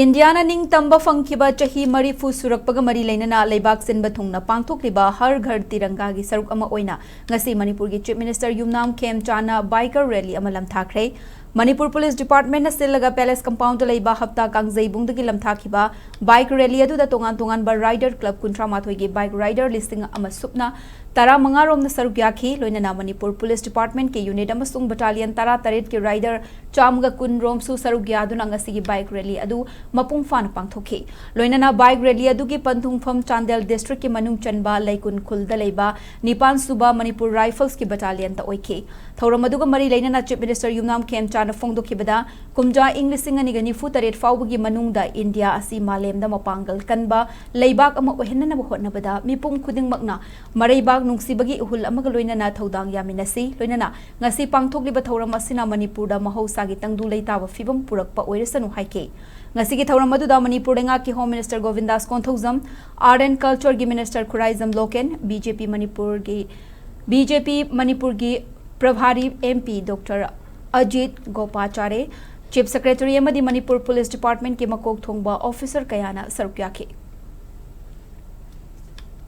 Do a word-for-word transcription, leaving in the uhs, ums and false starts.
ꯏꯟꯗꯤꯌꯥꯅ ꯅꯤꯡꯇꯝꯕ ꯐꯪꯈꯤꯕ ꯆꯍꯤ ꯃꯔꯤꯐꯨ ꯁꯨꯔꯛꯄꯒ ꯃꯔꯤ ꯂꯩꯅꯅ ꯂꯩꯕꯥꯛ ꯁꯤꯟꯕ ꯊꯨꯡꯅ ꯄꯥꯡꯊꯣꯛꯂꯤꯕ ꯍꯔ ꯘꯔ ꯇꯤꯔꯪꯒꯥꯒꯤ ꯁꯔꯨꯛ ꯑꯃ ꯑꯣꯏꯅ ꯉꯁꯤ ꯃꯅꯤꯄꯨꯔꯒꯤ Chief Minister ꯌꯨꯝꯅꯥꯝ ꯈꯦꯝꯆꯥꯟꯅ biker rally ꯑꯃ ꯂꯝꯊꯥꯈ꯭ꯔꯦ꯫ ꯃꯅꯤꯄꯨꯔ Police Departmentꯅ ꯁꯤꯜꯂꯒ Palace Compoundꯗ ꯂꯩꯕ ꯍꯞꯇꯥ ꯀꯥꯡꯖꯩꯕꯨꯡꯗꯒꯤ ꯂꯝꯊꯥꯈꯤꯕ bike rally ꯑꯗꯨꯗ ꯇꯣꯉꯥꯟ ꯇꯣꯉꯥꯟꯕ rider club ꯀꯨꯟꯊ꯭ꯔꯥ ꯃꯥꯊꯣꯏꯒꯤ bike rider ꯂꯤꯁꯤꯡ ꯑꯃ ꯁꯨꯞꯅ ꯇꯔꯥ ꯃꯉꯥ ꯔꯣꯝꯅ ꯁꯔꯨꯛ ꯌꯥꯈꯤ꯫ ꯂꯣꯏꯅꯅ ꯃꯅꯤꯄꯨꯔ Police Departmentꯀꯤ unit ꯑꯃꯁꯨꯡ battalionꯇꯔꯥ ꯇꯔꯦꯠꯀꯤ rider ꯆꯥꯝꯃꯒ ꯀꯨꯟ ꯔꯣꯝꯁꯨ ꯁꯔꯨꯛ ꯌꯥꯗꯨꯅ ꯉꯁꯤꯒꯤ bike rally ꯑꯗꯨ ꯃꯄꯨꯡ ꯐꯥꯅ ꯄꯥꯡꯊꯣꯛꯈꯤ꯫ ꯂꯣꯏꯅꯅ bike rally ꯑꯗꯨꯒꯤ ꯄꯟꯊꯨꯡꯐꯝ ꯆꯥꯟꯗꯦꯜ districtꯀꯤ ꯃꯅꯨꯡ ꯆꯟꯕ ꯂꯩꯀꯨꯟ ꯈꯨꯜꯗ ꯂꯩꯕ ꯅꯤꯄꯥꯟ ꯁꯨꯕ ꯃꯅꯤꯄꯨꯔ Riflesꯀꯤ battalionꯗ ꯑꯣꯏꯈꯤ꯫ ꯊꯧꯔꯝ ꯑꯗꯨꯒ ꯃꯔꯤ ꯂꯩꯅꯅ Chief Minister ꯌꯨꯝꯅꯥꯝ ꯈꯦꯝꯆꯥꯟꯅ ꯐꯣꯡꯗꯣꯛꯈꯤꯕꯗ, ꯀꯨꯝꯖꯥ ꯏꯪ ꯂꯤꯁꯤꯡ ꯑꯅꯤꯒ ꯅꯤꯐꯨ ꯇꯔꯦꯠ ꯐꯥꯎꯕꯒꯤ ꯃꯅꯨꯡꯗ ꯏꯟꯗꯤꯌꯥ ꯑꯁꯤ ꯃꯥꯂꯦꯝꯗ ꯃꯄꯥꯡꯒꯜ ꯀꯟꯕ ꯂꯩꯕꯥꯛ ꯑꯃ ꯑꯣꯏꯍꯟꯅꯅꯕ ꯍꯣꯠꯅꯕꯗ ꯃꯤꯄꯨꯝ ꯈꯨꯗꯤꯡꯃꯛꯅ ꯃꯔꯩꯕꯥꯛ ꯅꯨꯡꯁꯤꯕꯒꯤ ꯏꯍꯨꯜ ꯑꯃꯒ ꯂꯣꯏꯅꯅ ꯊꯧꯗꯥꯡ ꯌꯥꯃꯤꯟꯅꯁꯤ꯫ ꯂꯣꯏꯅꯅ ꯉꯁꯤ ꯄꯥꯡꯊꯣꯛꯂꯤꯕ ꯊꯧꯔꯝ ꯑꯁꯤꯅ ꯃꯅꯤꯄꯨꯔꯗ ꯃꯍꯧꯁꯥꯒꯤ ꯇꯪꯗꯨ ꯂꯩꯇꯥꯕ ꯐꯤꯕꯝ ꯄꯨꯔꯛꯄ ꯑꯣꯏꯔꯁꯅꯨ ꯍꯥꯏꯈꯤ꯫ ꯉꯁꯤꯒꯤ ꯊꯧꯔꯝ ꯑꯗꯨꯗ ꯃꯅꯤꯄꯨꯔ ꯂꯩꯉꯥꯛꯀꯤ Home Minister Govindas Konthoujam, Art and Cultureꯒꯤ Minister ꯈꯨꯔꯥꯏꯖꯝ ꯂꯣꯀꯦꯟ, BJP ꯃꯅꯤꯄꯨꯔꯒꯤ, BJP ꯃꯅꯤꯄꯨꯔꯒꯤ ꯄ꯭ꯔꯚꯥꯔꯤ MP Doctor Ajit ꯒꯣꯄꯥꯆꯥꯔꯦ, Chief Secretary ꯑꯃꯗꯤ ꯃꯅꯤꯄꯨꯔ Police Departmentꯀꯤ ꯃꯀꯣꯛ ꯊꯣꯡꯕ officer ꯀꯌꯥꯅ ꯁꯔꯨꯛ ꯌꯥꯈꯤ꯫